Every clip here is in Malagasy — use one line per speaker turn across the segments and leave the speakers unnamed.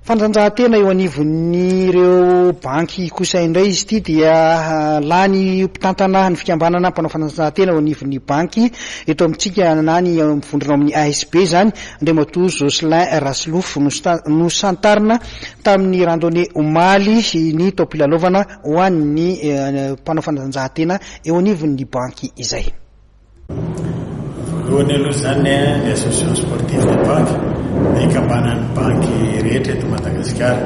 Fanatanjahantena eo anivon'ireo banky kosa indray izy ity dia lany mpitantana ny fikambanana mpanao fanatanjahantena eo anivon'ny banky eto amintsika na ny mivondrona ao amin'ny ASB izany, Andriamatoa Jocelyn Rasolofo. Nosantarina tamin'ny randonnée omaly ny taom-pilalaovana ho an'ny mpanao fanatanjahantena eo anivon'ny banky izay.
Voalohany aloha izany ny Association Sportive des Banques dia ikambanan'ny banky rehetra eto Madagasikara.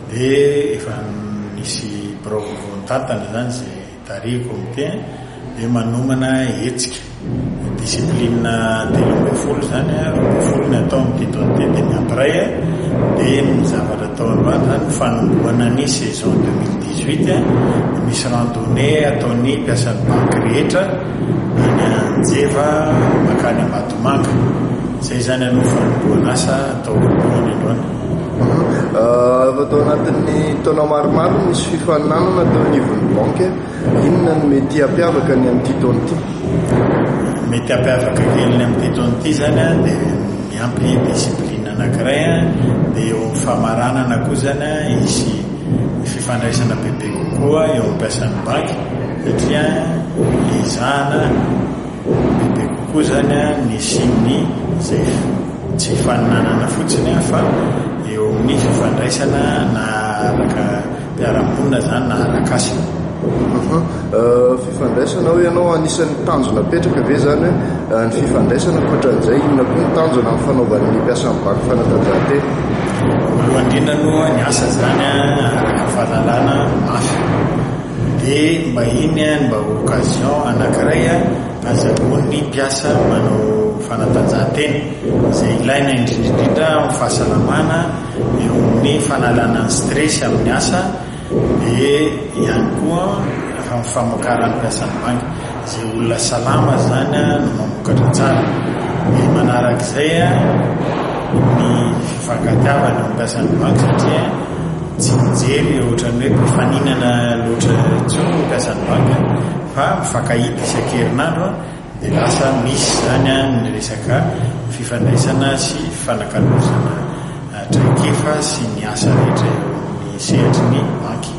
Dia efa nisy birao vaovao nitantana izany izay tarihin'ny comité dia manomana hetsika. Discipline 13 izany, 12 ny atao amin'ity taona ity dia miampy iray dia ny zavatra atao androany izany ny fanombohana ny saison 2018 dia misy randonnée ataon'ny mpiasan'ny banky rehetra any Anjeva mankany Ambatomanga. Izay izany aloha fanombohana asa atao voalohany androany.
Efa tao anatin'ny taona maromaro nisy fifaninanana teo anivon'ny banky. Inona no mety hampiavaka ny amin'ity taona ity?
Mety hampiavaka kely ny amin'ity taona ity izany dia miampy discipline anankiray dia eo amin'ny famaranana koa izany hisy fifandraisana bebe kokoa eo amin'ny mpiasan'ny banky satria ezahana bebe kokoa izany ny hisian'ny izay tsy fifaninanana fotsiny fa eo amin'ny fifandraisana na araka mpiara-monina izany na arak'asa.
Fifandraisana hoy ianao, anisan'ny tanjona apetraka ve izany hoe ny fifandraisana, ankoatran'izay inona koa ny tanjona amin'ny fanaovan'ny mpiasan'ny banky fanatanjahantena?
Voalohany indrindra aloha ny asa izany araka ny fahalalana mafy dia mba iny no mba occasion anankiray azahoan'ny mpiasa manao fanatanjahantena izay ilaina indrindra indrindra amin'ny fahasalamana eo amin'ny fanalana ny stress amin'ny asa dia ihany koa amin'ny famokaran'ny mpiasan'ny banky. Izay olona salama izany no mamokatra tsara. Dia manarak'izay ny fifankatiavana eo amin'ny mpiasan'ny banky satria tsy mijery ohatran'ny hoe mpifaninana loatra intsony ny mpiasan'ny banky fa mifankahita isan-kerinandro. Dia lasa misy izany ny resaka fifandraisana sy fifanakalozana traikefa sy ny asa rehetra eo amin'ny sehatry ny banky.